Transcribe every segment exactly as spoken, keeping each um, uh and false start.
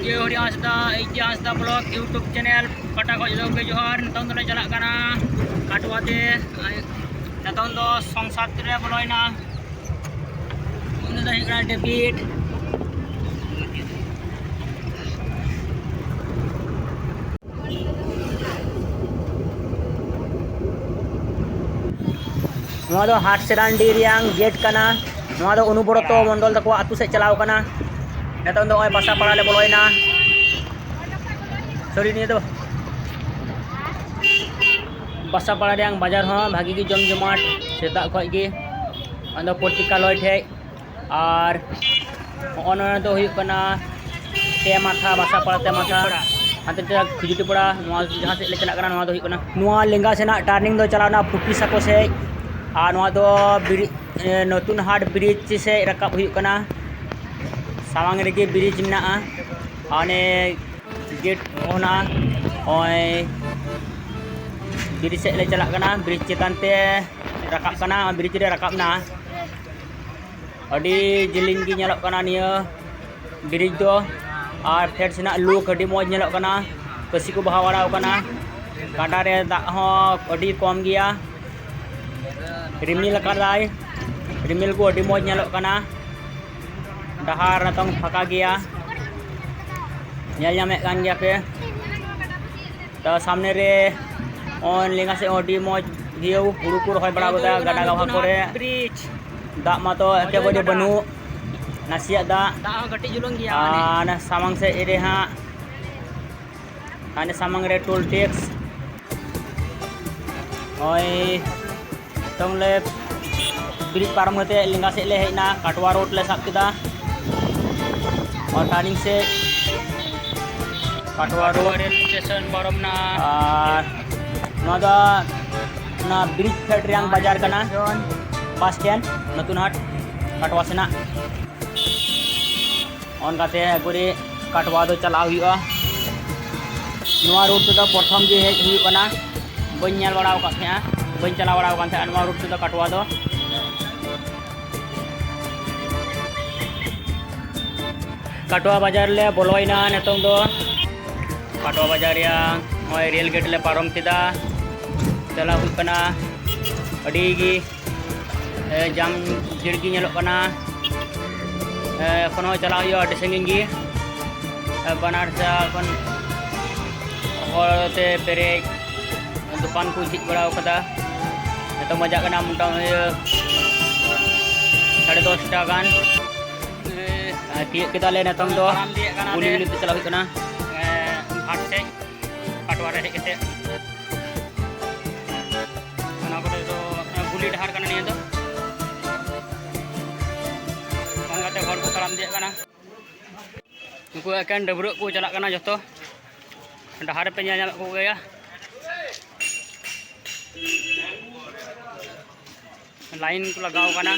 ᱡᱮ ᱦᱚᱨᱤ ᱦᱟᱸᱥᱫᱟ, ᱮᱭᱤᱪ ᱡᱮ ᱦᱟᱸᱥᱫᱟ blog YouTube channel ᱯᱟᱦᱴᱟ ᱠᱷᱚᱱ ᱡᱚᱛᱚ ᱜᱮ ᱡᱚᱦᱟᱨ᱾ ᱱᱤᱛᱚᱝ ᱫᱚᱞᱮ ᱪᱟᱞᱟᱜ ᱠᱟᱱᱟ ᱠᱟᱴᱣᱟ ᱛᱮ᱾ ᱱᱤᱛᱚᱝ ᱫᱚ ᱥᱚᱝᱥᱟᱫ ᱨᱮ ᱵᱚᱞᱚᱭᱮᱱᱟ᱾ ᱩᱱᱤ ᱫᱚ ᱦᱩᱭᱩᱜ ᱠᱟᱱᱟ ᱰᱮᱵᱷᱤᱰ᱾ ᱱᱚᱣᱟ ᱫᱚ ᱦᱟᱴᱥᱮᱨᱟᱱᱰᱤ ᱨᱮᱭᱟᱝ ᱜᱮᱴ ᱠᱟᱱᱟ᱾ ᱱᱚᱣᱟ ᱫᱚ ᱚᱱᱩᱵᱨᱚᱛᱚ ᱢᱚᱱᱰᱚᱞ ᱛᱟᱠᱚᱣᱟᱜ ᱟᱹᱛᱩ ᱥᱮᱫ ᱪᱟᱞᱟᱣ ᱠᱟᱱᱟ᱾ ᱱᱤᱛᱚᱝ ᱫᱚ ᱱᱚᱜᱼᱚᱭ ᱵᱟᱥᱟ ᱯᱟᱲᱟ ᱞᱮ ᱵᱚᱞᱚᱭᱮᱱᱟ᱾ ᱥᱚᱨᱤ, ᱱᱤᱭᱟᱹ ᱫᱚ ᱵᱟᱥᱟ ᱯᱟᱲᱟ ᱨᱮᱭᱟᱝ ᱵᱟᱡᱟᱨ ᱦᱚᱸ ᱵᱷᱟᱜᱤ ᱜᱮ ᱡᱚᱢ ᱡᱚᱢᱟᱴ ᱥᱮᱛᱟᱜ ᱠᱷᱚᱱ ᱜᱮ᱾ ᱟᱫᱚ ᱯᱚᱛᱨᱤᱠᱟᱞᱚᱭ ᱴᱷᱮᱡ ᱟᱨ ᱦᱚᱸᱜᱼᱚ ᱱᱚᱣᱟ ᱫᱚ ᱦᱩᱭᱩᱜ ᱠᱟᱱᱟ ᱛᱮ ᱢᱟᱛᱷᱟ, ᱵᱟᱥᱟᱯᱟᱲᱟ ᱛᱮ ᱢᱟᱛᱷᱟ᱾ ᱦᱟᱱᱛᱮ ᱛᱮ ᱠᱷᱤᱡᱩᱴᱤ ᱯᱟᱲᱟ, ᱱᱚᱣᱟ ᱡᱟᱦᱟᱸ ᱥᱮᱫ ᱞᱮ ᱪᱟᱞᱟᱜ ᱠᱟᱱᱟ, ᱱᱚᱣᱟ ᱫᱚ ᱦᱩᱭᱩᱜ ᱠᱟᱱᱟ, ᱱᱚᱣᱟ ᱞᱮᱸᱜᱟ ᱥᱮᱱᱟᱜ ᱴᱟᱨᱱᱤᱝ ᱫᱚ ᱪᱟᱞᱟᱣᱱᱟ ᱯᱷᱩᱴᱤ ᱥᱟᱠᱚ ᱥᱮᱫ᱾ ᱟᱨ ᱱᱚᱣᱟ ᱫᱚ ᱵᱨᱤ-, ᱮ, ᱱᱚᱛᱩᱱ ᱦᱟᱴ ᱵᱨᱤᱡᱽ ᱥᱮᱫ ᱨᱟᱠᱟᱵ ᱦᱩᱭᱩᱜ ᱠᱟᱱᱟ᱾ ᱥᱟᱢᱟᱝ ᱨᱮᱜᱮ ᱵᱨᱤᱡᱽ ᱢᱮᱱᱟᱜᱼᱟ᱾ ᱚᱱᱮ ᱜᱮᱴ ᱚᱱᱟ ᱱᱚᱜᱼᱚᱭ ᱵᱨᱤᱡᱽ ᱥᱮᱫ ᱞᱮ ᱪᱟᱞᱟᱜ ᱠᱟᱱᱟ, ᱵᱨᱤᱡᱽ ᱪᱮᱛᱟᱱ ᱛᱮ ᱨᱟᱠᱟᱵ ᱠᱟᱱᱟ, ᱵᱨᱤᱡᱽ ᱨᱮ ᱨᱟᱠᱟᱵ ᱮᱱᱟ᱾ ᱟᱹᱰᱤ ᱡᱮᱞᱮᱧ ᱜᱮ ᱧᱮᱞᱚᱜ ᱠᱟᱱᱟ ᱱᱤᱭᱟᱹ ᱵᱨᱤᱡᱽ ᱫᱚ᱾ ᱟᱨ ᱯᱷᱮᱰ ᱥᱮᱱᱟᱜ ᱞᱩᱠ ᱟᱹᱰᱤ ᱢᱚᱡᱽ ᱧᱮᱞᱚᱜ ᱠᱟᱱᱟ᱾ ᱠᱟᱹᱥᱤ ᱠᱚ ᱵᱟᱦᱟ ᱵᱟᱲᱟᱣ ᱠᱟᱱᱟ᱾ ᱜᱟᱰᱟ ᱨᱮ ᱫᱟᱜ ᱦᱚᱸ ᱟᱹᱰᱤ ᱠᱚᱢ ᱜᱮᱭᱟ᱾ ᱨᱤᱢᱤᱞ ᱟᱠᱟᱫᱟᱭ, ᱨᱤᱢᱤᱞ ᱠᱚ ᱟᱹᱰᱤ ᱢᱚᱡᱽ ᱧᱮᱞᱚᱜ ᱠᱟᱱᱟ᱾ ᱰᱟᱦᱟᱨ ᱱᱤᱛᱚᱝ ᱯᱷᱟᱸᱠᱟ ᱜᱮᱭᱟ, ᱧᱮᱞ ᱧᱟᱢᱮᱫ ᱠᱟᱱ ᱜᱮᱭᱟ ᱯᱮ᱾ ᱛᱚ ᱥᱟᱢᱱᱮ ᱨᱮ ᱚᱱ ᱞᱮᱸᱜᱟ ᱥᱮᱫ ᱦᱚᱸ ᱟᱹᱰᱤ ᱢᱚᱡᱽ ᱵᱷᱤᱭᱩ, ᱦᱩᱲᱩ ᱠᱚ ᱨᱚᱦᱚᱭ ᱵᱟᱲᱟ ᱠᱟᱫᱟ ᱜᱟᱰᱟ ᱜᱟᱵᱷᱟ ᱠᱚᱨᱮ᱾ ᱵᱨᱤᱡᱽ᱾ ᱫᱟᱜ ᱢᱟᱛᱚ ᱮᱠᱮᱵᱟᱨᱮ ᱵᱟᱹᱱᱩᱜ, ᱱᱟᱥᱮᱭᱟᱜ ᱫᱟᱜ᱾ ᱫᱟᱜ ᱦᱚᱸ ᱠᱟᱹᱴᱤᱡ ᱪᱩᱞᱩᱝ ᱜᱮᱭᱟ᱾ ᱟᱨ ᱚᱱᱟ ᱥᱟᱢᱟᱝ ᱥᱮᱫ ᱨᱮ ᱦᱟᱸᱜ, ᱦᱟᱱᱮ ᱥᱟᱢᱟᱝ ᱨᱮ ᱴᱳᱞ ᱴᱮᱠᱥ᱾ ᱱᱚᱜᱼᱚᱭ ᱱᱤᱛᱚᱝ ᱞᱮ ᱵᱨᱤᱡᱽ ᱯᱟᱨᱚᱢ ᱠᱟᱛᱮ ᱞᱮᱸᱜᱟ ᱥᱮᱫ ᱞᱮ ᱦᱮᱡ ᱮᱱᱟ, ᱠᱟᱴᱣᱟ ᱨᱳᱰ ᱞᱮ ᱥᱟᱵ ᱠᱮᱫᱟ᱾ ᱟᱨ ᱴᱟᱨᱱᱤᱝ ᱥᱮᱫ ᱠᱟᱴᱣᱟ ᱨᱳᱰ᱾ ᱨᱮᱞ ᱥᱴᱮᱥᱚᱱ ᱯᱟᱨᱚᱢ ᱱᱟ᱾ ᱟᱨ ᱱᱚᱣᱟ ᱫᱚ ᱚᱱᱟ ᱵᱨᱤᱡᱽ ᱯᱷᱮᱰ ᱨᱮᱭᱟᱝ ᱵᱟᱡᱟᱨ ᱠᱟᱱᱟ, ᱵᱟᱥ ᱥᱴᱮᱱᱰ, ᱱᱚᱛᱩᱱ ᱦᱟᱴ, ᱠᱟᱴᱣᱟ ᱥᱮᱱᱟᱜ᱾ ᱚᱱᱠᱟᱛᱮ ᱮᱠᱵᱟᱨᱮ ᱠᱟᱴᱣᱟ ᱫᱚ ᱪᱟᱞᱟᱣ ᱦᱩᱭᱩᱜᱼᱟ᱾ ᱱᱚᱣᱟ ᱨᱳᱰ ᱛᱮᱫᱚ ᱯᱨᱚᱛᱷᱚᱢ ᱜᱮ ᱦᱮᱡ ᱦᱩᱭᱩᱜ ᱠᱟᱱᱟ, ᱵᱟᱹᱧ ᱧᱮᱞ ᱵᱟᱲᱟ ᱟᱠᱟᱫ ᱛᱟᱦᱮᱸᱜᱼᱟ, ᱵᱟᱹᱧ ᱪᱟᱞᱟᱣ ᱵᱟᱲᱟ ᱟᱠᱟᱱ ᱛᱟᱦᱮᱸᱜᱼᱟ ᱱᱚᱣᱟ ᱨᱳᱰ ᱛᱮᱫᱚ ᱠᱟᱴᱣᱟ ᱫᱚ᱾ ᱠᱟᱴᱣᱟ ᱵᱟᱡᱟᱨ ᱞᱮ ᱵᱚᱞᱚᱭᱮᱱᱟ ᱱᱤᱛᱚᱝ ᱫᱚ᱾ ᱠᱟᱴᱣᱟ ᱵᱟᱡᱟᱨ ᱨᱮᱭᱟᱜ ᱱᱚᱜᱼᱚᱭ ᱨᱮᱞ ᱜᱮᱴ ᱞᱮ ᱯᱟᱨᱚᱢ ᱠᱮᱫᱟ᱾ ᱪᱟᱞᱟᱣ ᱦᱩᱭᱩᱜ ᱠᱟᱱᱟ᱾ ᱟᱹᱰᱤ ᱜᱮ, ᱮ, ᱡᱟᱢ ᱵᱷᱤᱲ ᱜᱮ ᱧᱮᱞᱚᱜ ᱠᱟᱱᱟ᱾ ᱮ, ᱮᱠᱷᱚᱱ ᱦᱚᱸ ᱪᱟᱞᱟᱣ ᱦᱩᱭᱩᱜᱼᱟ ᱟᱹᱰᱤ ᱥᱟᱺᱜᱤᱧ ᱜᱮ᱾ ᱮ, ᱵᱟᱱᱟᱨ ᱥᱮᱫ ᱠᱷᱚᱱ ᱦᱚᱲ ᱛᱮ ᱯᱮᱨᱮᱡ, ᱫᱚᱠᱟᱱ ᱠᱚ ᱡᱷᱤᱡ ᱵᱟᱲᱟ ᱟᱠᱟᱫᱟ᱾ ᱱᱤᱛᱚᱝ ᱵᱟᱡᱟᱜ ᱠᱟᱱᱟ ᱢᱚᱴᱟᱢᱩᱴᱤ ᱥᱟᱲᱮ ᱫᱚᱥᱴᱟ ᱜᱟᱱ᱾ ᱮ, ᱛᱤᱭᱳᱜ ᱠᱮᱫᱟᱞᱮ ᱱᱤᱛᱚᱝ ᱫᱚ᱾ ᱛᱟᱲᱟᱢ ᱤᱫᱤᱭᱮᱫ ᱠᱟᱱᱟ ᱜᱩᱞᱤ ᱞᱮ᱾ ᱜᱩᱞᱤ ᱛᱮ ᱪᱟᱞᱟᱣ ᱦᱩᱭᱩᱜ ᱠᱟᱱᱟ᱾ ᱮ, ᱜᱷᱟᱴ ᱥᱮᱫ, ᱠᱟᱴᱣᱟ ᱨᱮ ᱦᱮᱡ ᱠᱟᱛᱮ᱾ ᱚᱱᱟ ᱠᱚᱨᱮ ᱫᱚ, ᱮ, ᱜᱩᱞᱤ ᱰᱟᱦᱟᱨ ᱠᱟᱱᱟ ᱱᱤᱭᱟᱹ ᱫᱚ᱾ ᱚᱱᱠᱟᱛᱮ ᱦᱚᱲ ᱠᱚ ᱛᱟᱲᱟᱢ ᱤᱫᱤᱭᱮᱫ ᱠᱟᱱᱟ᱾ ᱱᱩᱠᱩ ᱮᱠᱮᱱ ᱰᱟᱹᱵᱽᱨᱟᱹᱜ ᱠᱚ ᱪᱟᱞᱟᱜ ᱠᱟᱱᱟ ᱡᱚᱛᱚ᱾ ᱰᱟᱦᱟᱨ ᱨᱮᱯᱮ ᱧᱮᱞ ᱧᱟᱢᱮᱫ ᱠᱚᱜᱮᱭᱟ᱾ ᱞᱟᱭᱤᱱ ᱠᱚ ᱞᱟᱜᱟᱣ ᱠᱟᱱᱟ᱾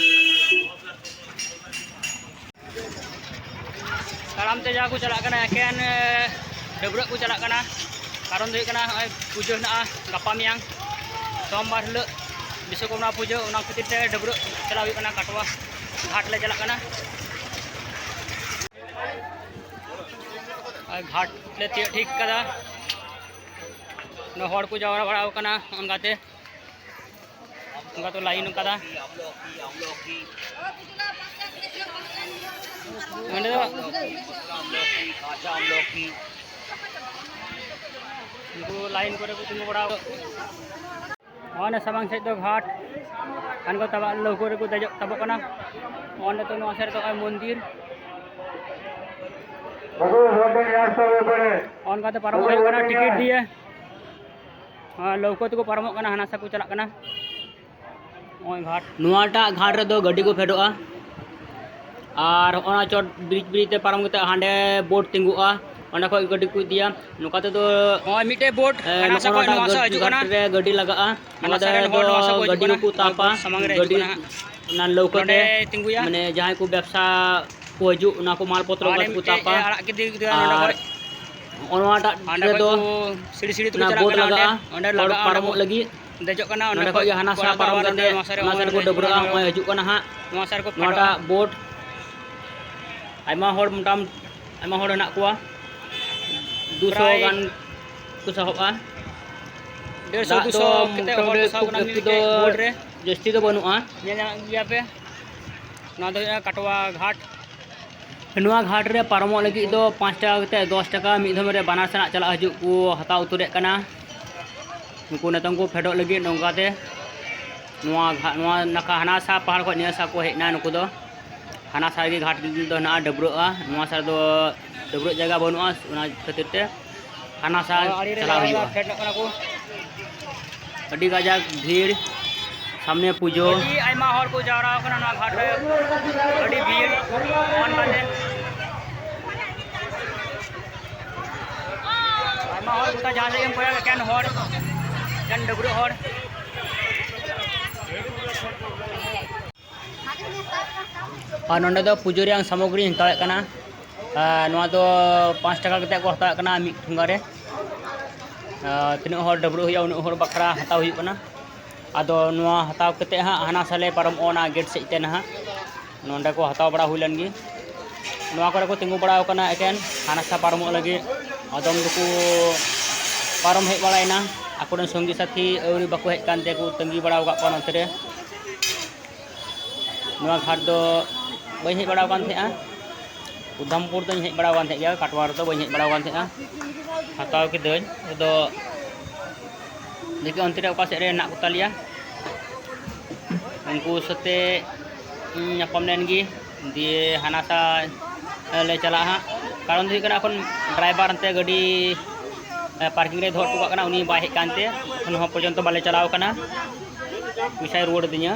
ᱛᱟᱲᱟᱢ ᱛᱮ ᱡᱟ ᱠᱚ ᱪᱟᱞᱟᱜ ᱠᱟᱱᱟ, ᱮᱠᱮᱱ, ᱮ, ᱰᱟᱹᱵᱽᱨᱟᱹᱜ ᱠᱚ ᱪᱟᱞᱟᱜ ᱠᱟᱱᱟ᱾ ᱠᱟᱨᱚᱱ ᱫᱚ ᱦᱩᱭᱩᱜ ᱠᱟᱱᱟ, ᱱᱚᱜᱼᱚᱭ ᱯᱩᱡᱟᱹ ᱦᱮᱱᱟᱜᱼᱟ ᱜᱟᱯᱟ ᱢᱮᱭᱟᱝ, ᱥᱳᱢᱵᱟᱨ ᱦᱤᱞᱳᱜ ᱵᱤᱥᱥᱚᱠᱚᱨᱢᱟ ᱯᱩᱡᱟᱹ, ᱚᱱᱟ ᱠᱷᱟᱹᱛᱤᱨ ᱛᱮ ᱰᱟᱹᱵᱽᱨᱟᱹᱜ ᱪᱟᱞᱟᱣ ᱦᱩᱭᱩᱜ ᱠᱟᱱᱟ, ᱠᱟᱴᱣᱟ ᱜᱷᱟᱴ ᱞᱮ ᱪᱟᱞᱟᱜ ᱠᱟᱱᱟ᱾ ᱟᱨ ᱜᱷᱟᱴ ᱞᱮ ᱛᱤᱭᱳᱜ ᱴᱷᱤᱠ ᱠᱟᱫᱟ᱾ ᱱᱚᱰᱮ ᱦᱚᱲ ᱠᱚ ᱡᱟᱣᱨᱟ ᱵᱟᱲᱟᱣ ᱠᱟᱱᱟ, ᱚᱱᱠᱟᱛᱮ, ᱚᱱᱠᱟ ᱛᱮ ᱞᱟᱭᱤᱱ ᱠᱟᱫᱟ᱾ ᱱᱚᱰᱮ ᱫᱚ ᱩᱱᱠᱩ ᱞᱟᱭᱤᱱ ᱠᱚᱨᱮ ᱠᱚ ᱛᱤᱸᱜᱩ ᱵᱟᱲᱟᱣ᱾ ᱚᱱᱮ ᱥᱟᱢᱟᱝ ᱥᱮᱫ ᱫᱚ ᱜᱷᱟᱴ, ᱦᱟᱱ ᱠᱚ ᱛᱟᱵᱟᱜ ᱞᱟᱹᱣᱠᱟᱹ ᱨᱮᱠᱚ ᱫᱮᱡᱚᱜ ᱛᱟᱵᱚᱜ ᱠᱟᱱᱟ᱾ ᱚᱸᱰᱮ ᱫᱚ ᱱᱚᱣᱟ ᱥᱮᱫ ᱨᱮᱫᱚ ᱱᱚᱜᱼᱚᱭ ᱢᱚᱱᱫᱤᱨ᱾ ᱚᱱᱠᱟᱛᱮ ᱯᱟᱨᱚᱢᱚᱜ ᱦᱩᱭᱩᱜ ᱠᱟᱱᱟ ᱴᱤᱠᱤᱴ ᱫᱤᱭᱮ᱾ ᱟᱨ ᱞᱟᱹᱣᱠᱟᱹ ᱛᱮᱠᱚ ᱯᱟᱨᱚᱢᱚᱜ ᱠᱟᱱᱟ, ᱦᱟᱱᱟ ᱥᱟ ᱠᱚ ᱪᱟᱞᱟᱜ ᱠᱟᱱᱟ᱾ ᱱᱚᱜᱼᱚᱭ ᱜᱷᱟᱴ᱾ ᱱᱚᱣᱟᱴᱟᱜ ᱜᱷᱟᱴ ᱨᱮᱫᱚ ᱜᱟᱹᱰᱤ ᱠᱚ ᱯᱷᱮᱰᱚᱜᱼᱟ᱾ ᱟᱨ ᱚᱱᱟ ᱪᱚᱴ ᱵᱨᱤᱡᱽ, ᱵᱨᱤᱡᱽ ᱛᱮ ᱯᱟᱨᱚᱢ ᱠᱟᱛᱮ ᱦᱟᱸᱰᱮ ᱵᱳᱴ ᱛᱤᱸᱜᱩᱜᱼᱟ, ᱚᱸᱰᱮ ᱠᱷᱚᱡ ᱜᱟᱹᱰᱤ ᱠᱚ ᱤᱫᱤᱭᱟ᱾ ᱱᱚᱝᱠᱟ ᱛᱮᱫᱚ ᱱᱚᱜᱼᱚᱭ ᱢᱤᱫᱴᱮᱡ ᱵᱳᱴ, ᱮ, ᱦᱟᱱᱟ ᱥᱟ ᱱᱚᱜᱼᱚ ᱠᱷᱚᱡ ᱱᱚᱣᱟ ᱱᱚᱣᱟᱴᱟᱜ ᱥᱟ ᱦᱤᱡᱩᱜ ᱜᱷᱟᱴ ᱠᱟᱱᱟ᱾ ᱨᱮ ᱜᱟᱹᱰᱤ ᱞᱟᱜᱟᱜᱼᱟ᱾ ᱦᱟᱱᱟ ᱱᱚᱣᱟ ᱥᱟ ᱨᱮᱱ ᱦᱚᱲ ᱫᱚ ᱱᱚᱣᱟ ᱥᱟ ᱠᱚ ᱦᱤᱡᱩᱜ ᱜᱟᱹᱰᱤ ᱠᱟᱱᱟ᱾ ᱠᱚᱠᱚ ᱛᱟᱯᱟ᱾ ᱥᱟᱢᱟᱝ ᱨᱮ ᱦᱤᱡᱩᱜ ᱜᱟᱹᱰᱤ ᱠᱟᱱᱟ ᱦᱟᱸᱜ᱾ ᱚᱱᱟ ᱞᱟᱹᱣᱠᱟᱹ ᱱᱚᱰᱮ ᱛᱮ ᱛᱤᱸᱜᱩᱭᱟ᱾ ᱢᱟᱱᱮ ᱡᱟᱦᱟᱸᱭ ᱠᱚ ᱵᱮᱵᱽᱥᱟ ᱠᱚ ᱦᱤᱡᱩᱜ, ᱚᱱᱟ ᱠᱚ ᱢᱟᱞ ᱯᱚᱛᱨᱚ ᱦᱟᱱᱮ ᱠᱚ ᱢᱤᱫᱴᱮᱡ ᱛᱟᱯᱟ᱾ ᱮ ᱟᱲᱟᱜ ᱠᱮᱫᱮ ᱠᱮᱫᱮᱭᱟ ᱱᱚᱰᱮ ᱟᱨ ᱠᱷᱚᱡ᱾ ᱱᱚᱜᱼᱚ ᱱᱚᱣᱟᱴᱟᱜ ᱦᱟᱸᱰᱮ ᱨᱮᱫᱚ ᱠᱷᱚᱡ ᱠᱚ ᱥᱤᱲᱤ ᱥᱤᱲᱤ ᱛᱮᱠᱚ ᱚᱱᱟ ᱪᱟᱞᱟᱜ ᱵᱳᱴ ᱠᱟᱱᱟ ᱚᱸᱰᱮ, ᱞᱟᱜᱟᱜᱼᱟ ᱚᱸᱰᱮ ᱯᱟᱨᱚᱢᱚᱜ ᱞᱟᱹᱜᱤᱫ᱾ ᱫᱮᱡᱚᱜ ᱠᱟᱱᱟ, ᱚᱸᱰᱮ ᱱᱚᱰᱮ ᱠᱷᱚᱡ ᱠᱷᱚᱡ ᱜᱮ ᱦᱟᱱᱟ ᱥᱟ ᱠᱚᱲᱟ ᱫᱚ ᱯᱟᱨᱚᱢ ᱟᱵᱟᱨ ᱠᱟᱛᱮ ᱱᱚᱰᱮ ᱱᱚᱣᱟ ᱥᱟ ᱨᱮ ᱱᱚᱣᱟ ᱥᱟ ᱨᱮᱠᱚ ᱰᱟᱹᱵᱽᱨᱟᱹᱜᱼᱟ᱾ ᱱᱚᱜᱼᱚᱭ ᱦᱤᱡᱩᱜ ᱠᱟᱱᱟ ᱦᱟᱸᱜ᱾ ᱱᱚᱣᱟ ᱥᱟ ᱨᱮᱠᱚ ᱱᱚᱣᱟᱴᱟᱜ ᱯᱷᱮᱰᱚᱜᱼᱟ᱾ ᱵᱳᱴ ᱟᱭᱢᱟ ᱦᱚᱲ ᱢᱚᱴᱟᱢ ᱟᱭᱢᱟ ᱦᱚᱲ ᱦᱮᱱᱟᱜ ᱠᱚᱣᱟ, ᱫᱩᱥᱚ ᱯᱨᱟᱭ ᱜᱟᱱ ᱠᱚ ᱥᱟᱦᱚᱵᱼᱟ᱾ ᱰᱮᱲᱥᱚ ᱫᱟᱜ ᱫᱩᱥᱚ ᱫᱚ ᱠᱟᱛᱮ ᱦᱚᱲ ᱠᱚ ᱢᱚᱴᱟᱢᱩᱴᱤ ᱥᱟᱦᱚᱵ ᱠᱟᱱᱟ ᱠᱷᱩᱵ ᱢᱤᱫ ᱮᱠᱴᱩ ᱫᱚ ᱢᱤᱫᱴᱮᱡ ᱵᱳᱴ ᱨᱮ᱾ ᱡᱟᱹᱥᱛᱤ ᱫᱚ ᱵᱟᱹᱱᱩᱜᱼᱟ᱾ ᱧᱮᱞ ᱧᱟᱢᱮᱫ ᱜᱮᱭᱟ ᱯᱮ, ᱱᱚᱣᱟ ᱫᱚ ᱦᱩᱭᱩᱜ ᱠᱟᱱᱟ ᱠᱟᱴᱣᱟ ᱜᱷᱟᱴ᱾ ᱱᱚᱣᱟ ᱜᱷᱟᱴ ᱨᱮ ᱯᱟᱨᱚᱢᱚᱜ ᱞᱟᱹᱜᱤᱫ ᱫᱚ ᱯᱟᱸᱪ ᱴᱟᱠᱟ ᱠᱟᱛᱮ ᱫᱚᱥ ᱴᱟᱠᱟ ᱢᱤᱫ ᱫᱷᱚᱢ ᱨᱮ ᱵᱟᱱᱟᱨ ᱥᱮᱱᱟᱜ ᱪᱟᱞᱟᱜ ᱦᱤᱡᱩᱜ ᱠᱚ ᱦᱟᱛᱟᱣ ᱩᱛᱟᱹᱨᱮᱫ ᱠᱟᱱᱟ᱾ ᱱᱩᱠᱩ ᱱᱤᱛᱚᱝ ᱠᱚ ᱯᱷᱮᱰᱚᱜ ᱞᱟᱹᱜᱤᱫ ᱱᱚᱝᱠᱟᱛᱮ ᱱᱚᱣᱟ ᱜᱷᱟ-, ᱱᱚᱣᱟ ᱱᱟᱠᱷᱟ ᱦᱟᱱᱟ ᱥᱟ ᱯᱟᱦᱟᱲ ᱠᱷᱚᱱ ᱱᱤᱭᱟᱹ ᱥᱟ ᱠᱚ ᱦᱮᱡ ᱮᱱᱟ ᱱᱩᱠᱩ ᱫᱚ᱾ ᱦᱟᱱᱟ ᱥᱟ ᱨᱮᱜᱮ ᱜᱷᱟᱴ ᱫᱚ ᱦᱮᱱᱟᱜᱼᱟ, ᱰᱟᱹᱵᱽᱨᱟᱹᱜᱼᱟ᱾ ᱱᱚᱣᱟ ᱥᱟ ᱨᱮᱫᱚ ᱰᱟᱹᱵᱽᱨᱟᱹᱜ ᱡᱟᱭᱜᱟ ᱵᱟᱹᱱᱩᱜᱼᱟ, ᱚᱱᱟ ᱠᱷᱟᱹᱛᱤᱨ ᱛᱮ ᱦᱟᱱᱟ ᱥᱟ ᱱᱚᱣᱟ ᱟᱲᱮ ᱨᱮ ᱪᱟᱞᱟᱣ ᱡᱟᱦᱟᱸ ᱦᱩᱭᱩᱜᱼᱟ᱾ ᱯᱷᱮᱰᱚᱜ ᱠᱟᱱᱟ ᱠᱚ᱾ ᱟᱹᱰᱤ ᱠᱟᱡᱟᱠ ᱵᱷᱤᱲ, ᱥᱟᱢᱱᱮ ᱯᱩᱡᱟᱹ᱾ ᱟᱹᱰᱤ ᱟᱭᱢᱟ ᱦᱚᱲ ᱠᱚ ᱡᱟᱣᱨᱟ ᱟᱠᱟᱱᱟ ᱱᱚᱣᱟ ᱜᱷᱟᱴ ᱨᱮ, ᱟᱹᱰᱤ ᱵᱷᱤᱲ ᱚᱱᱠᱟᱛᱮ᱾ ᱟᱭᱢᱟ ᱦᱚᱲ ᱜᱚᱴᱟ ᱡᱟᱦᱟᱸ ᱥᱮᱫ ᱜᱮᱢ ᱠᱚᱭᱚᱜ ᱮᱠᱮᱱ ᱦᱚᱲ, ᱮᱠᱮᱱ ᱰᱟᱹᱵᱽᱨᱟᱹᱜ ᱦᱚᱲ᱾ ᱟᱨ ᱱᱚᱸᱰᱮ ᱫᱚ ᱯᱩᱡᱟᱹ ᱨᱮᱭᱟᱜ ᱥᱟᱢᱚᱜᱨᱤᱧ ᱦᱟᱛᱟᱣᱮᱫ ᱠᱟᱱᱟ᱾ ᱟᱨ ᱱᱚᱣᱟ ᱫᱚ ᱯᱟᱸᱪ ᱴᱟᱠᱟ ᱠᱟᱛᱮ ᱠᱚ ᱦᱟᱛᱟᱣᱮᱫ ᱠᱟᱱᱟ ᱢᱤᱫ ᱴᱷᱚᱸᱜᱟ ᱨᱮ᱾ ᱟᱨ ᱛᱤᱱᱟᱹᱜ ᱦᱚᱲ ᱰᱟᱹᱵᱽᱨᱟᱹᱜ ᱦᱩᱭᱩᱜᱼᱟ, ᱩᱱᱟᱹᱜ ᱦᱚᱲ ᱵᱟᱠᱷᱨᱟ ᱦᱟᱛᱟᱣ ᱦᱩᱭᱩᱜ ᱠᱟᱱᱟ᱾ ᱟᱫᱚ ᱱᱚᱣᱟ ᱦᱟᱛᱟᱣ ᱠᱟᱛᱮ ᱦᱟᱸᱜ ᱦᱟᱱᱟ ᱥᱟᱞᱮ ᱯᱟᱨᱚᱢᱚᱜᱼᱟ, ᱚᱱᱟ ᱜᱮᱴ ᱥᱮᱫ ᱛᱮ ᱱᱟᱦᱟᱜ᱾ ᱱᱚᱸᱰᱮ ᱠᱚ ᱦᱟᱛᱟᱣ ᱵᱟᱲᱟ ᱦᱩᱭ ᱞᱮᱱ ᱜᱮ᱾ ᱱᱚᱣᱟ ᱠᱚᱨᱮ ᱠᱚ ᱛᱤᱸᱜᱩ ᱵᱟᱲᱟ ᱟᱠᱟᱱᱟ ᱮᱠᱮᱱ ᱦᱟᱱᱟ ᱥᱟ ᱯᱟᱨᱚᱢᱚᱜ ᱞᱟᱹᱜᱤᱫ᱾ ᱟᱫᱚᱢ ᱫᱚᱠᱚ ᱯᱟᱨᱚᱢ ᱦᱮᱡ ᱵᱟᱲᱟᱭᱮᱱᱟ, ᱟᱠᱚᱨᱮᱱ ᱥᱚᱝᱜᱤ ᱥᱟᱛᱷᱤ ᱟᱹᱣᱨᱤ ᱵᱟᱠᱚ ᱦᱮᱡ ᱠᱟᱱ ᱛᱮᱠᱚ ᱛᱟᱺᱜᱤ ᱵᱟᱲᱟ ᱟᱠᱟᱫ ᱠᱚᱣᱟ ᱱᱚᱛᱮ ᱨᱮ᱾ ᱱᱚᱣᱟ ᱜᱷᱟᱴ ᱫᱚ ᱵᱟᱹᱧ ᱦᱮᱡ ᱵᱟᱲᱟ ᱟᱠᱟᱱ ᱛᱟᱦᱮᱸᱜᱼᱟ, ᱩᱫᱷᱟᱢᱯᱩᱨ ᱫᱚᱧ ᱦᱮᱡ ᱵᱟᱲᱟ ᱟᱠᱟᱱ ᱛᱟᱦᱮᱸᱜ ᱜᱮᱭᱟ, ᱠᱟᱴᱣᱟ ᱨᱮᱫᱚ ᱵᱟᱹᱧ ᱦᱮᱡ ᱵᱟᱲᱟ ᱟᱠᱟᱱ ᱛᱟᱦᱮᱸᱜᱼᱟ᱾ ᱦᱟᱛᱟᱣ ᱠᱤᱫᱟᱹᱧ, ᱟᱫᱚ ᱫᱮᱠᱷᱤ ᱚᱱᱛᱮ ᱨᱮ ᱚᱠᱟ ᱥᱮᱫ ᱨᱮ ᱦᱮᱱᱟᱜ ᱠᱚ ᱛᱟᱞᱮᱭᱟ, ᱩᱱᱠᱩ ᱥᱟᱛᱮ ᱤᱧ ᱧᱟᱯᱟᱢ ᱞᱮᱱ ᱜᱮ, ᱫᱤᱭᱮ ᱦᱟᱱᱟ ᱥᱟ ᱞᱮ ᱪᱟᱞᱟᱜᱼᱟ ᱦᱟᱸᱜ᱾ ᱠᱟᱨᱚᱱ ᱫᱚ ᱦᱩᱭᱩᱜ ᱠᱟᱱᱟ, ᱮᱠᱷᱚᱱ ᱰᱨᱟᱭᱵᱷᱟᱨ ᱦᱟᱱᱛᱮ ᱜᱟᱹᱰᱤ, ᱮ, ᱯᱟᱨᱠᱤᱝ ᱨᱮ ᱫᱚᱦᱚ ᱦᱚᱴᱚ ᱠᱟᱜ ᱠᱟᱱᱟ, ᱩᱱᱤ ᱵᱟᱭ ᱦᱮᱡ ᱠᱟᱱᱛᱮ ᱮᱠᱷᱚᱱ ᱦᱚᱸ ᱯᱚᱨᱡᱚᱱᱛᱚ ᱵᱟᱞᱮ ᱪᱟᱞᱟᱣ ᱠᱟᱱᱟ᱾ ᱯᱚᱭᱥᱟᱭ ᱨᱩᱣᱟᱹᱲ ᱟᱹᱫᱤᱧᱟ᱾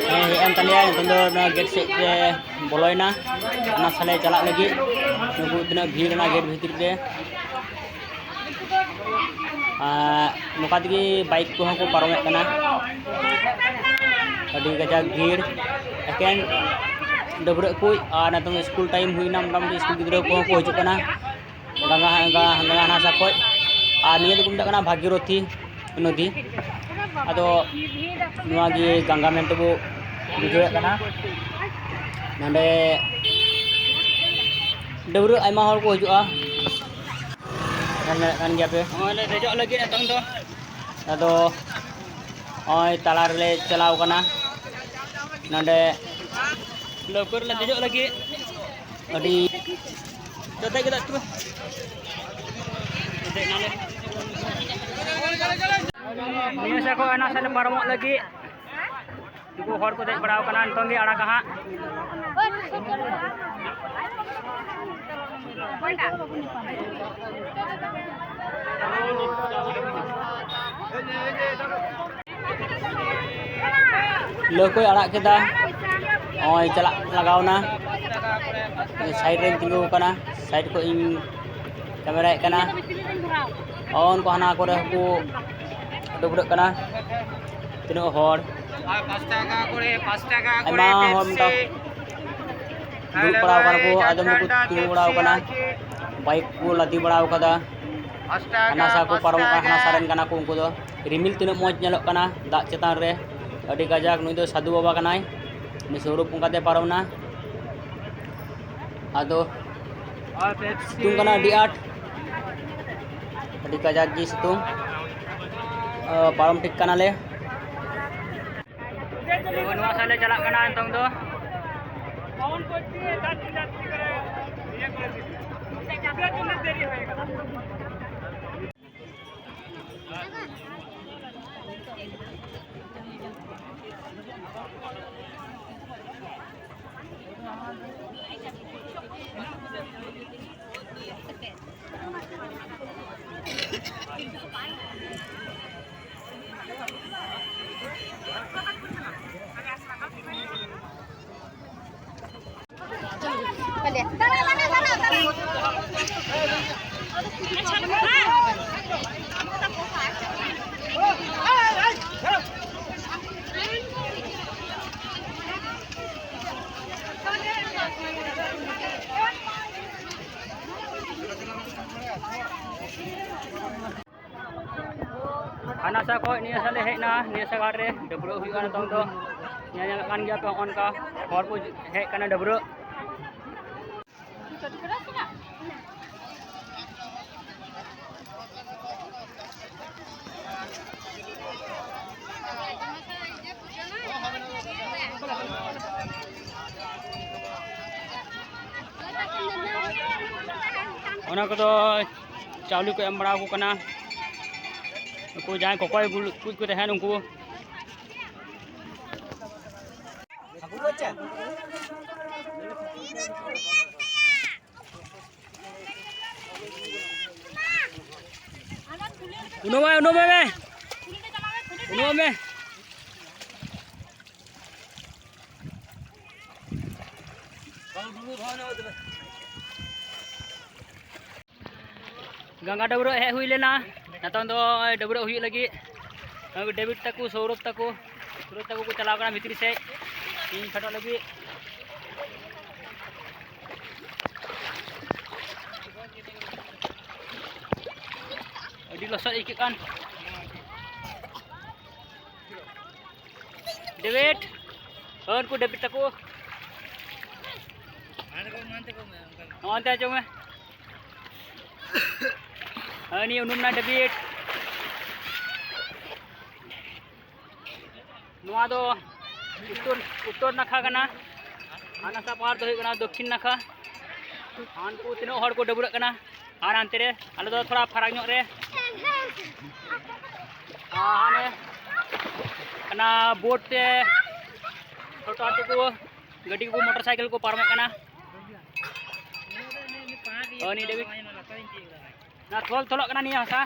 ᱦᱮᱸ, ᱦᱮᱡ ᱮᱱ ᱛᱟᱞᱮᱭᱟ᱾ ᱱᱤᱛᱚᱝ ᱫᱚ ᱱᱚᱣᱟ ᱜᱮᱴ ᱥᱮᱫ ᱛᱮ ᱵᱚᱞᱚᱭᱮᱱᱟ, ᱚᱱᱟ ᱥᱟᱞᱮ ᱪᱟᱞᱟᱜ ᱞᱟᱹᱜᱤᱫ᱾ ᱱᱩᱠᱩ ᱛᱤᱱᱟᱹᱜ ᱵᱷᱤᱲ ᱮᱱᱟ ᱜᱮᱴ ᱵᱷᱤᱛᱤᱨ ᱨᱮ᱾ ᱟᱨ ᱱᱚᱝᱠᱟ ᱛᱮᱜᱮ ᱵᱟᱭᱤᱠ ᱠᱚᱦᱚᱸ ᱠᱚ ᱯᱟᱨᱚᱢᱮᱫ ᱠᱟᱱᱟ᱾ ᱟᱹᱰᱤ ᱠᱟᱡᱟᱠ ᱵᱷᱤᱲ, ᱮᱠᱮᱱ ᱰᱟᱹᱵᱽᱨᱟᱹᱜ ᱠᱚ᱾ ᱟᱨ ᱱᱤᱛᱚᱝ ᱥᱠᱩᱞ ᱴᱟᱭᱤᱢ ᱦᱩᱭᱱᱟ, ᱢᱚᱴᱟᱢᱩᱴᱤ ᱥᱠᱩᱞ ᱜᱤᱫᱽᱨᱟᱹ ᱠᱚᱦᱚᱸ ᱠᱚ ᱦᱤᱡᱩᱜ ᱠᱟᱱᱟ᱾ ᱜᱟᱝᱜᱟ, ᱜᱟᱝᱜᱟ, ᱜᱟᱝᱜᱟ ᱦᱟᱱᱟ ᱥᱟ ᱠᱷᱚᱡ᱾ ᱟᱨ ᱱᱤᱭᱟᱹ ᱫᱚᱠᱚ ᱢᱮᱛᱟᱜ ᱠᱟᱱᱟ ᱵᱷᱟᱜᱤᱨᱚᱛᱷᱤ ᱱᱚᱫᱤ᱾ ᱟᱫᱚ ᱱᱚᱣᱟ ᱜᱮ ᱜᱟᱝᱜᱟ ᱢᱮᱱᱛᱮ ᱵᱚ ᱵᱩᱡᱷᱟᱹᱣᱮᱫ ᱠᱟᱱᱟ᱾ ᱱᱚᱰᱮ ᱰᱟᱹᱵᱽᱨᱟᱹᱜ ᱟᱭᱢᱟ ᱦᱚᱲ ᱠᱚ ᱦᱤᱡᱩᱜᱼᱟ, ᱧᱮᱞ ᱧᱟᱢᱮᱫ ᱠᱟᱱ ᱜᱮᱭᱟ ᱯᱮ᱾ ᱱᱚᱜᱼᱚᱭ ᱞᱮ ᱫᱮᱡᱚᱜ ᱞᱟᱹᱜᱤᱫ ᱱᱤᱛᱚᱝ ᱫᱚ᱾ ᱟᱫᱚ ᱱᱚᱜᱼᱚᱭ ᱛᱟᱞᱟ ᱨᱮᱞᱮ ᱪᱟᱞᱟᱣ ᱠᱟᱱᱟ᱾ ᱱᱚᱰᱮ ᱞᱟᱹᱣᱠᱟᱹ ᱨᱮᱞᱮ ᱫᱮᱡᱚᱜ ᱞᱟᱹᱜᱤᱫ᱾ ᱟᱹᱰᱤ ᱫᱮᱡ ᱜᱮ ᱫᱮᱡ ᱛᱚᱵᱮ᱾ ᱫᱮᱡ ᱱᱟᱞᱮ᱾ ᱱᱤᱭᱟᱹ ᱥᱮᱫ ᱠᱷᱚᱱ ᱦᱟᱱᱟ ᱥᱮᱫ ᱞᱮ ᱯᱟᱨᱚᱢᱚᱜ ᱞᱟᱹᱜᱤᱫ᱾ ᱩᱱᱠᱩ ᱦᱚᱲ ᱠᱚ ᱫᱮᱡ ᱵᱟᱲᱟᱣ ᱠᱟᱱᱟ, ᱱᱤᱛᱚᱝ ᱜᱮ ᱟᱲᱟᱜᱟ ᱦᱟᱸᱜ᱾ ᱞᱟᱹᱣᱠᱟᱹᱭ ᱟᱲᱟᱜ ᱠᱮᱫᱟ, ᱱᱚᱜᱼᱚᱭ ᱪᱟᱞᱟᱜ ᱞᱟᱜᱟᱣ ᱱᱟ᱾ ᱥᱟᱭᱤᱰ ᱨᱮᱧ ᱛᱤᱸᱜᱩ ᱟᱠᱟᱱᱟ, ᱥᱟᱭᱤᱰ ᱠᱷᱚᱱ ᱤᱧ ᱠᱮᱢᱮᱨᱟᱭᱮᱫ ᱠᱟᱱᱟ᱾ ᱩᱱᱠᱩ ᱦᱟᱱᱟ ᱠᱚᱨᱮ ᱦᱚᱸᱠᱚ ᱰᱟᱹᱵᱽᱨᱟᱹᱜ ᱠᱟᱱᱟ, ᱛᱤᱱᱟᱹᱜ ᱦᱚᱲ᱾ ᱟᱨ ᱯᱟᱸᱪ ᱴᱟᱠᱟ ᱠᱚᱨᱮ, ᱯᱟᱸᱪ ᱴᱟᱠᱟ ᱠᱚᱨᱮ ᱟᱭᱢᱟ ᱦᱚᱲ ᱯᱮᱯᱥᱤ᱾ ᱫᱩᱲᱩᱵ ᱵᱟᱲᱟᱣ ᱠᱟᱱᱟ ᱠᱚ, ᱟᱫᱚᱢ ᱫᱚᱠᱚ ᱛᱤᱸᱜᱩ ᱵᱟᱲᱟᱣ ᱠᱟᱱᱟ, ᱵᱟᱭᱤᱠ ᱠᱚ ᱞᱟᱫᱮ ᱵᱟᱲᱟᱣ ᱠᱟᱫᱟ᱾ ᱯᱟᱸᱪ ᱴᱟᱠᱟ, ᱦᱟᱱᱟ ᱥᱟ ᱠᱚ ᱯᱟᱸᱪ ᱯᱟᱨᱚᱢᱚᱜ ᱠᱟᱱᱟ, ᱴᱟᱠᱟ᱾ ᱦᱟᱱᱟ ᱥᱟ ᱨᱮᱱ ᱠᱟᱱᱟ ᱠᱚ ᱩᱱᱠᱩ ᱫᱚ᱾ ᱨᱤᱢᱤᱞ ᱛᱤᱱᱟᱹᱜ ᱢᱚᱡᱽ ᱧᱮᱞᱚᱜ ᱠᱟᱱᱟ ᱫᱟᱜ ᱪᱮᱛᱟᱱ ᱨᱮ, ᱟᱹᱰᱤ ᱠᱟᱡᱟᱠ᱾ ᱱᱩᱭ ᱫᱚ ᱥᱟᱹᱫᱷᱩ ᱵᱟᱵᱟ ᱠᱟᱱᱟᱭ, ᱩᱱᱤ ᱥᱚᱨᱩᱯ ᱚᱱᱠᱟᱛᱮ ᱯᱟᱨᱚᱢ ᱮᱱᱟ᱾ ᱟᱫᱚ ᱟᱨ ᱯᱮᱯᱥᱤ᱾ ᱥᱤᱛᱩᱝ ᱠᱟᱱᱟ ᱟᱹᱰᱤ ᱟᱸᱴ, ᱟᱹᱰᱤ ᱠᱟᱡᱟᱠ ᱜᱮ ᱥᱤᱛᱩᱝ᱾ ᱟ, ᱯᱟᱨᱚᱢ ᱴᱷᱤᱠ ᱠᱟᱱᱟᱞᱮ᱾ ᱱᱚᱣᱟ ᱥᱮᱫ ᱞᱮ ᱪᱟᱞᱟᱜ ᱠᱟᱱᱟ ᱱᱤᱛᱚᱝ ᱫᱚ᱾ ᱦᱟᱱᱟ ᱥᱟ ᱠᱷᱚᱡ ᱱᱤᱭᱟᱹ ᱥᱟ ᱞᱮ ᱦᱮᱡ ᱮᱱᱟ, ᱱᱤᱭᱟᱹ ᱥᱟ ᱜᱷᱟᱴ ᱨᱮ ᱰᱟᱹᱵᱽᱨᱟᱹᱜ ᱦᱩᱭᱩᱜᱼᱟ ᱱᱤᱛᱚᱝ ᱫᱚ᱾ ᱧᱮᱞ ᱧᱟᱢᱚᱜ ᱠᱟᱱ ᱜᱮᱭᱟ ᱯᱮ, ᱦᱚᱸᱜᱼᱚ ᱱᱚᱝᱠᱟ ᱦᱚᱲ ᱠᱚ ᱦᱮᱡ ᱠᱟᱱᱟ ᱰᱟᱹᱵᱽᱨᱟᱹᱜ᱾ ᱚᱱᱟ ᱠᱚᱫᱚ ᱪᱟᱣᱞᱮ ᱠᱚ ᱮᱢ ᱵᱟᱲᱟ ᱟᱠᱚ ᱠᱟᱱᱟ᱾ ᱩᱱᱠᱩ ᱡᱟᱦᱟᱸᱭ ᱠᱚᱠᱚᱭ ᱠᱚ ᱛᱟᱦᱮᱱ, ᱩᱱᱠᱩ᱾ ᱩᱱᱩᱢᱚᱜ ᱢᱮ, ᱩᱱᱩᱢᱚᱜ ᱢᱮ᱾ ᱩᱱᱩᱢᱚᱜ ᱢᱮ᱾ ᱜᱟᱝᱜᱟ ᱰᱟᱹᱵᱽᱨᱟᱹᱜ ᱦᱮᱡ ᱦᱩᱭ ᱞᱮᱱᱟ᱾ ᱱᱤᱛᱚᱝ ᱫᱚ ᱰᱟᱹᱵᱽᱨᱟᱹᱜ ᱦᱩᱭᱩᱜ ᱞᱟᱹᱜᱤᱫ᱾ ᱰᱮᱵᱷᱤᱰ ᱛᱟᱠᱚ, ᱥᱳᱣᱨᱚᱵᱷ ᱛᱟᱠᱚ, ᱥᱳᱣᱨᱚᱵᱷ ᱛᱟᱠᱚ ᱠᱚ ᱪᱟᱞᱟᱣ ᱠᱟᱱᱟ ᱵᱷᱤᱛᱨᱤ ᱥᱮᱫ ᱤᱧ ᱯᱷᱮᱰᱚᱜ ᱞᱟᱹᱜᱤᱫ᱾ ᱟᱹᱰᱤ ᱞᱚᱥᱚᱫ ᱟᱹᱭᱠᱟᱹᱜ ᱠᱟᱱ᱾ ᱰᱮᱵᱷᱤᱰ, ᱦᱳᱭ, ᱩᱱᱠᱩ ᱰᱮᱵᱷᱤᱰ ᱛᱟᱠᱚ᱾ ᱦᱚᱸ, ᱚᱱᱛᱮ ᱦᱤᱡᱩᱜ ᱢᱮ᱾ ᱦᱳᱭ, ᱱᱤᱭᱟᱹ ᱩᱱᱩᱢ ᱱᱟ ᱰᱮᱵᱷᱤᱰ᱾ ᱱᱚᱣᱟ ᱫᱚ ᱩᱛᱛᱚᱨ, ᱩᱛᱛᱚᱨ ᱱᱟᱠᱷᱟ ᱠᱟᱱᱟ᱾ ᱦᱟᱱᱟ ᱥᱟ ᱯᱟᱦᱟᱲ ᱫᱚ ᱦᱩᱭᱩᱜ ᱠᱟᱱᱟ ᱫᱚᱠᱠᱷᱤᱱ ᱱᱟᱠᱷᱟ᱾ ᱦᱟᱱᱠᱩ ᱛᱤᱱᱟᱹᱜ ᱦᱚᱲ ᱠᱚ ᱰᱟᱹᱵᱽᱨᱟᱹᱜ ᱠᱟᱱᱟ᱾ ᱟᱨ ᱦᱟᱱᱛᱮ ᱨᱮ ᱟᱞᱮ ᱫᱚ ᱛᱷᱚᱲᱟ ᱯᱷᱟᱨᱟᱠ ᱧᱚᱜ ᱨᱮ᱾ ᱟᱨ ᱦᱟᱱᱮ ᱚᱱᱟ ᱵᱳᱴ ᱛᱮ ᱴᱳᱴᱳ ᱦᱟᱹᱛᱤ ᱠᱚ, ᱜᱟᱹᱰᱤ ᱠᱚ, ᱢᱚᱴᱚᱨ ᱥᱟᱭᱠᱮᱞ ᱠᱚ ᱯᱟᱨᱚᱢᱚᱜ ᱠᱟᱱᱟ᱾ ᱚ, ᱱᱤᱭᱟᱹ ᱰᱮᱵᱷᱤᱰ᱾ ᱚᱱᱟ ᱛᱷᱚᱞ ᱛᱷᱚᱞᱚᱜ ᱠᱟᱱᱟ ᱱᱤᱭᱟᱹ ᱦᱟᱥᱟ᱾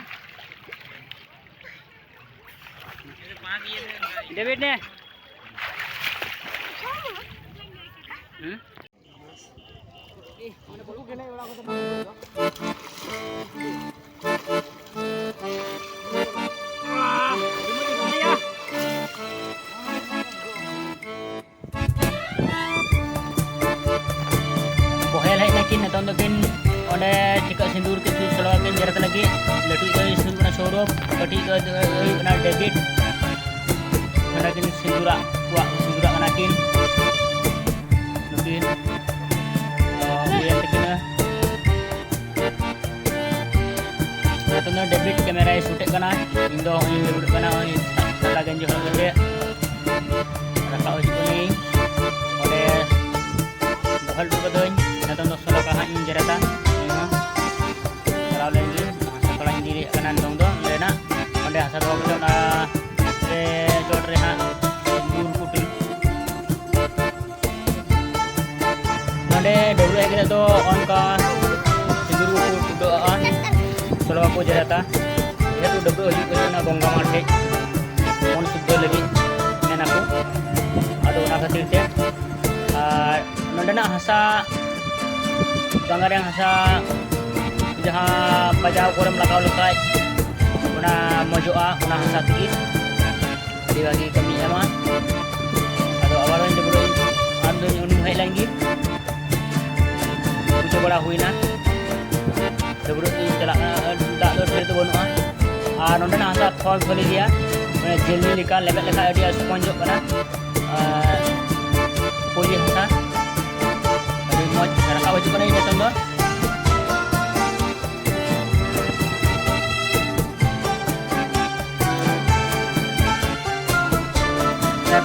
ᱰᱮᱵᱷᱤᱰ ᱱᱮ᱾ ᱦᱩᱸ? ᱵᱚᱦᱮᱞ ᱦᱮᱡ ᱱᱟᱠᱤᱱ, ᱱᱤᱛᱚᱝ ᱫᱚᱠᱤᱱ ᱚᱸᱰᱮ ᱴᱤᱠᱟᱹᱜ ᱥᱤᱸᱫᱩᱨ ᱠᱤᱱ ᱥᱩᱨ ᱥᱮᱴᱮᱨᱚᱜ ᱠᱤᱱ ᱡᱮᱨᱮᱫ ᱞᱟᱹᱜᱤᱫ᱾ ᱞᱟᱹᱴᱩᱭᱤᱡ ᱫᱚᱭ ᱥᱤᱸᱫᱩᱨ ᱠᱟᱱᱟ ᱥᱳᱣᱨᱚᱵᱷ, ᱠᱟᱹᱴᱤᱡ ᱫᱚᱭ ᱦᱩᱭᱩᱜ ᱠᱟᱱᱟ ᱰᱮᱵᱷᱤᱰ᱾ ᱚᱸᱰᱮ ᱠᱤᱱ ᱥᱤᱸᱫᱩᱨᱟᱜ ᱠᱚᱣᱟ, ᱥᱤᱸᱫᱩᱨ ᱠᱟᱱᱟ ᱠᱤᱱ ᱱᱩᱠᱤᱱ, ᱚ, ᱦᱩᱭᱮᱱ ᱛᱟᱹᱠᱤᱱᱟ᱾ ᱱᱤᱛᱚᱝ ᱫᱚ ᱰᱮᱵᱷᱤᱰ ᱠᱮᱢᱮᱨᱟᱭ ᱥᱩᱴᱮᱫ ᱠᱟᱱᱟ, ᱤᱧ ᱫᱚ ᱦᱚᱸᱜᱼᱚᱭ ᱤᱧ ᱫᱩᱲᱩᱵ ᱠᱟᱱᱟ, ᱦᱚᱸᱜᱼᱚᱭ ᱥᱟᱫᱟ ᱜᱮᱧᱡᱤ ᱦᱚᱨᱚᱜ ᱠᱟᱛᱮ ᱨᱟᱠᱟᱵ ᱦᱤᱡᱩᱜ ᱠᱟᱹᱱᱟᱹᱧ᱾ ᱚᱸᱰᱮ ᱫᱚᱦᱚ ᱦᱚᱴᱚ ᱠᱟᱹᱫᱟᱹᱧ, ᱱᱤᱛᱚᱝ ᱫᱚ ᱥᱚᱞᱚ ᱠᱟᱜ ᱦᱟᱸᱜ ᱤᱧ ᱡᱮᱨᱮᱫᱟ᱾ ᱤᱧ ᱦᱚᱸ ᱪᱟᱞᱟᱣ ᱞᱮᱱ ᱜᱤᱧ, ᱦᱟᱥᱟ ᱛᱷᱚᱲᱟᱧ ᱤᱫᱤᱭᱮᱫ ᱠᱟᱱᱟ ᱱᱤᱛᱚᱝ ᱫᱚ ᱚᱸᱰᱮᱱᱟᱜ, ᱚᱸᱰᱮ ᱦᱟᱥᱟ ᱫᱚᱦᱚ ᱠᱟᱛᱮ ᱚᱱᱟ ᱨᱮ ᱪᱚᱴ ᱨᱮ ᱦᱟᱸᱜ ᱜᱩᱨ ᱠᱩᱴᱤ ᱱᱚᱰᱮ ᱰᱟᱹᱵᱽᱨᱟᱹ ᱦᱮᱡ ᱠᱟᱛᱮ ᱫᱚ ᱚᱱᱠᱟ ᱥᱤᱸᱫᱩᱨ ᱠᱚᱠᱚ ᱴᱩᱰᱟᱹᱜᱼᱟ, ᱥᱚᱞᱚ ᱠᱚ ᱡᱮᱨᱮᱫᱟ᱾ ᱡᱮᱦᱮᱛᱩ ᱰᱟᱹᱵᱽᱨᱟᱹ ᱦᱩᱭᱩᱜ ᱠᱟᱱᱟ ᱜᱚᱝᱜᱟ ᱢᱟᱴᱷ ᱦᱮᱡ, ᱢᱚᱱ ᱥᱩᱫᱽᱫᱷᱚ ᱞᱟᱹᱜᱤᱫ ᱢᱮᱱᱟᱠᱚ, ᱟᱫᱚ ᱚᱱᱟ ᱠᱷᱟᱹᱛᱤᱨ ᱛᱮ᱾ ᱟᱨ ᱱᱚᱰᱮᱱᱟᱜ ᱦᱟᱥᱟ, ᱵᱟᱝᱜᱟᱞᱤᱭᱟᱱ ᱦᱟᱥᱟ, ᱡᱟᱦᱟᱸ ᱵᱟᱡᱟᱣ ᱠᱚᱨᱮᱢ ᱞᱟᱜᱟᱣ ᱞᱮᱠᱷᱟᱡ ᱚᱱᱟ ᱢᱚᱡᱚᱜᱼᱟ, ᱚᱱᱟ ᱦᱟᱥᱟ ᱛᱮᱜᱮ᱾ ᱟᱹᱰᱤ ᱵᱷᱟᱹᱜᱤ ᱠᱟᱹᱢᱤᱭ ᱮᱢᱟ᱾ ᱟᱫᱚ ᱟᱵᱟᱨ ᱦᱚᱸᱧ ᱰᱟᱹᱵᱽᱨᱟᱹᱜ ᱟᱹᱧ, ᱟᱨ ᱫᱚᱧ ᱩᱱᱩᱢ ᱦᱮᱡ ᱞᱮᱱ ᱜᱮ᱾ ᱯᱩᱡᱟᱹ ᱵᱟᱲᱟ ᱦᱩᱭᱱᱟ, ᱰᱟᱹᱵᱽᱨᱟᱹᱜ ᱤᱧ ᱪᱟᱞᱟᱜ ᱠᱟᱱᱟ᱾ ᱫᱟᱜ ᱫᱚ ᱰᱷᱮᱨ ᱫᱚ ᱵᱟᱹᱱᱩᱜᱼᱟ᱾ ᱟᱨ ᱱᱚᱸᱰᱮᱱᱟᱜ ᱦᱟᱥᱟ ᱛᱷᱚᱞ ᱛᱷᱚᱞᱤ ᱜᱮᱭᱟ, ᱢᱟᱱᱮ ᱡᱮᱞᱤ ᱞᱮᱠᱟ, ᱞᱮᱵᱮᱫ ᱞᱮᱠᱷᱟᱡ ᱟᱹᱰᱤ ᱟᱸᱴ ᱥᱯᱚᱧᱡᱚᱜ ᱠᱟᱱᱟ᱾ ᱟᱨ ᱯᱚᱞᱤ ᱦᱟᱥᱟ ᱟᱹᱰᱤ ᱢᱚᱡᱽ ᱨᱟᱠᱟᱵ ᱦᱤᱡᱩᱜ ᱠᱟᱱᱟ ᱤᱧ ᱱᱤᱛᱚᱝ ᱫᱚ᱾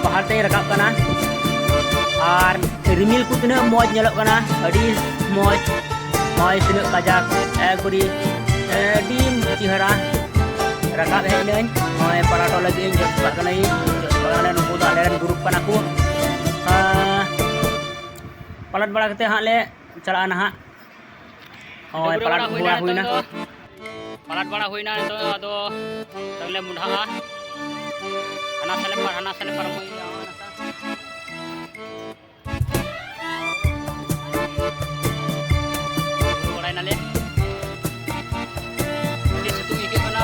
ᱯᱟᱦᱟᱲ ᱛᱮᱧ ᱨᱟᱠᱟᱵ ᱠᱟᱱᱟ ᱟᱨ ᱨᱤᱢᱤᱞ ᱠᱚ ᱛᱤᱱᱟᱹᱜ ᱢᱚᱡᱽ ᱧᱮᱞᱚᱜ ᱠᱟᱱᱟ, ᱟᱹᱰᱤ ᱢᱚᱡᱽ᱾ ᱱᱚᱜᱼᱚᱭ ᱛᱤᱱᱟᱹᱜ ᱠᱟᱡᱟᱠ ᱮᱠᱵᱟᱨᱮ ᱟᱹᱰᱤ ᱪᱮᱦᱨᱟ ᱨᱟᱠᱟᱵ ᱦᱮᱡ ᱮᱱᱟᱹᱧ᱾ ᱱᱚᱜᱼᱚᱭ ᱯᱟᱞᱟᱴᱚᱜ ᱞᱟᱹᱜᱤᱫ ᱤᱧ ᱡᱚᱜ ᱪᱟᱞᱟᱜ ᱠᱟᱱᱟᱧ, ᱡᱚᱜ ᱪᱟᱞᱟᱜ ᱠᱟᱱᱟ᱾ ᱱᱩᱠᱩ ᱫᱚ ᱟᱞᱮ ᱨᱮᱱ ᱜᱨᱩᱯ ᱠᱟᱱᱟ ᱠᱚ᱾ ᱟᱨ ᱯᱟᱞᱟᱴ ᱵᱟᱲᱟ ᱠᱟᱛᱮ ᱦᱟᱸᱜ ᱞᱮ ᱪᱟᱞᱟᱜᱼᱟ ᱱᱟᱦᱟᱜ᱾ ᱦᱳᱭ, ᱰᱟᱹᱵᱽᱨᱟᱹ ᱯᱟᱞᱟᱴ ᱵᱟᱲᱟ ᱦᱩᱭᱱᱟ ᱵᱟᱲᱟ ᱦᱩᱭᱱᱟ᱾ ᱱᱤᱛᱚᱝ ᱫᱚ᱾ ᱯᱟᱞᱟᱴ ᱵᱟᱲᱟ ᱦᱩᱭᱱᱟ, ᱱᱤᱛᱚᱝ ᱫᱚ ᱟᱫᱚ ᱛᱟᱦᱞᱮ ᱢᱚᱰᱷᱟᱜᱼᱟ᱾ ᱦᱟᱱᱟ ᱥᱮᱫ ᱞᱮ ᱯᱟᱨ-, ᱦᱟᱱᱟ ᱥᱮᱫ ᱞᱮ ᱯᱟᱨᱚᱢᱚᱜᱼᱟ, ᱦᱟᱱᱟ ᱥᱮᱫ᱾ ᱨᱩᱣᱟᱹᱲ ᱵᱟᱲᱟᱭ ᱱᱟᱞᱮ᱾ ᱟᱹᱰᱤ ᱥᱤᱛᱩᱝ ᱟᱹᱭᱠᱟᱹᱜ ᱠᱟᱱᱟ᱾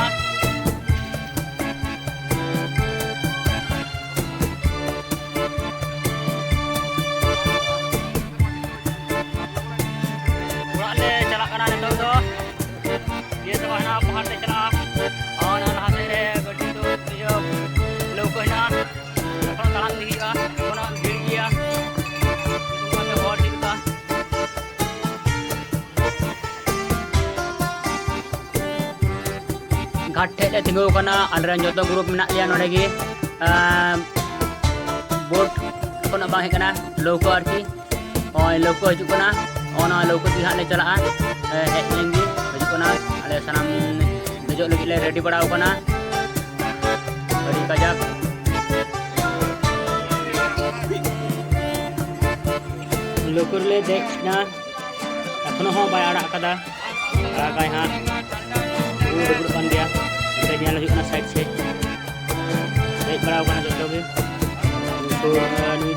ᱚᱲᱟᱜ ᱞᱮ ᱪᱟᱞᱟᱜ ᱠᱟᱱᱟ ᱱᱤᱛᱚᱜ ᱫᱚ᱾ ᱤᱭᱟᱹ ᱫᱚ ᱦᱟᱱᱟ ᱯᱟᱦᱟᱲ ᱞᱮ ᱪᱟᱞᱟᱜᱼᱟ᱾ ᱟᱨ ᱚᱱᱟ ᱞᱟᱦᱟ ᱥᱮᱫ ᱨᱮ ᱜᱟᱹᱰᱤ ᱫᱚ, ᱤᱭᱟᱹ, ᱞᱟᱹᱣᱠᱟᱹ ᱦᱮᱱᱟᱜᱼᱟ᱾ ᱮᱠᱷᱚᱱ ᱛᱟᱲᱟᱢ ᱴᱷᱮᱡ ᱞᱮ ᱛᱤᱸᱜᱩ ᱟᱠᱟᱱᱟ, ᱟᱞᱮᱨᱮᱱ ᱡᱚᱛᱚ ᱜᱨᱩᱯ ᱢᱮᱱᱟᱜ ᱞᱮᱭᱟ ᱱᱚᱰᱮ ᱜᱮ᱾ ᱟᱸ, ᱵᱳᱴ ᱮᱠᱷᱚᱱ ᱵᱟᱝ ᱦᱮᱡ ᱟᱠᱟᱱᱟ, ᱞᱟᱹᱣᱠᱟᱹ ᱟᱨᱠᱤ᱾ ᱱᱚᱜᱼᱚᱭ ᱞᱟᱹᱣᱠᱟᱹ ᱦᱤᱡᱩᱜ ᱠᱟᱱᱟ, ᱱᱚᱜᱼᱚ ᱱᱚᱣᱟ ᱞᱟᱹᱣᱠᱟᱹ ᱛᱮᱜᱮ ᱦᱟᱸᱜ ᱞᱮ ᱪᱟᱞᱟᱜᱼᱟ᱾ ᱮ, ᱦᱮᱡ ᱞᱮᱱ ᱜᱮ, ᱦᱤᱡᱩᱜ ᱠᱟᱱᱟ᱾ ᱟᱞᱮ ᱥᱟᱱᱟᱢ ᱫᱮᱡᱚᱜ ᱞᱟᱹᱜᱤᱫ ᱞᱮ ᱨᱮᱰᱤ ᱵᱟᱲᱟᱣ ᱠᱟᱱᱟ᱾ ᱟᱹᱰᱤ ᱠᱟᱡᱟᱠ ᱞᱟᱹᱣᱠᱟᱹ ᱨᱮᱞᱮ ᱫᱮᱡ ᱮᱱᱟ, ᱮᱠᱷᱚᱱᱳ ᱦᱚᱸ ᱵᱟᱭ ᱟᱲᱟᱜ ᱠᱟᱫᱟ᱾ ᱟᱲᱟᱜᱟᱭ ᱦᱟᱸᱜ᱾ ᱩᱱᱤ ᱰᱩᱵᱩᱡᱚᱜ ᱠᱟᱱ ᱜᱮᱭᱟ᱾ ᱚᱱᱛᱮ ᱧᱮᱞ ᱦᱩᱭᱩᱜ ᱠᱟᱱᱟ ᱥᱟᱭᱤᱰ ᱥᱮᱫ᱾ ᱦᱮᱡ ᱵᱟᱲᱟᱣ ᱠᱟᱱᱟ ᱡᱚᱛᱚ ᱜᱮ᱾ ᱩᱱᱠᱩ, ᱟᱨ ᱱᱩᱭ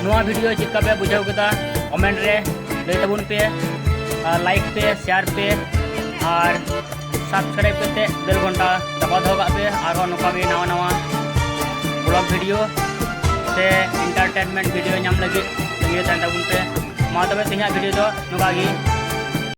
ᱱᱚᱣᱟ ᱵᱷᱤᱰᱤᱭᱳ ᱪᱮᱫ ᱞᱮᱠᱟ ᱯᱮ ᱵᱩᱡᱷᱟᱹᱣ ᱠᱮᱫᱟ, ᱠᱚᱢᱮᱱᱴ ᱨᱮ ᱞᱟᱹᱭ ᱛᱟᱵᱚᱱ ᱯᱮ, ᱟᱨ ᱞᱟᱭᱤᱠ ᱯᱮ, ᱥᱮᱭᱟᱨ ᱯᱮ, ᱟᱨ ᱥᱟᱵᱥᱠᱨᱟᱭᱤᱵ ᱠᱟᱛᱮ ᱵᱮᱞ ᱜᱷᱚᱱᱴᱟ ᱫᱟᱵᱟᱣ ᱫᱚᱦᱚ ᱠᱟᱜ ᱯᱮ᱾ ᱟᱨᱦᱚᱸ ᱱᱚᱝᱠᱟ ᱜᱮ ᱱᱟᱣᱟ ᱱᱟᱣᱟ ᱵᱞᱚᱜ ᱵᱷᱤᱰᱤᱭᱳ ᱥᱮ ᱮᱱᱴᱟᱨᱴᱮᱱᱢᱮᱱᱴ ᱵᱷᱤᱰᱤᱭᱳ ᱧᱟᱢ ᱞᱟᱹᱜᱤᱫ ᱛᱟᱺᱜᱤ ᱨᱮ ᱛᱟᱦᱮᱱ ᱛᱟᱵᱚᱱ ᱯᱮ᱾ ᱢᱟ ᱛᱚᱵᱮ ᱛᱮᱦᱮᱧᱟᱜ ᱵᱷᱤᱰᱤᱭᱳ ᱫᱚ ᱱᱚᱝᱠᱟ ᱜᱮ᱾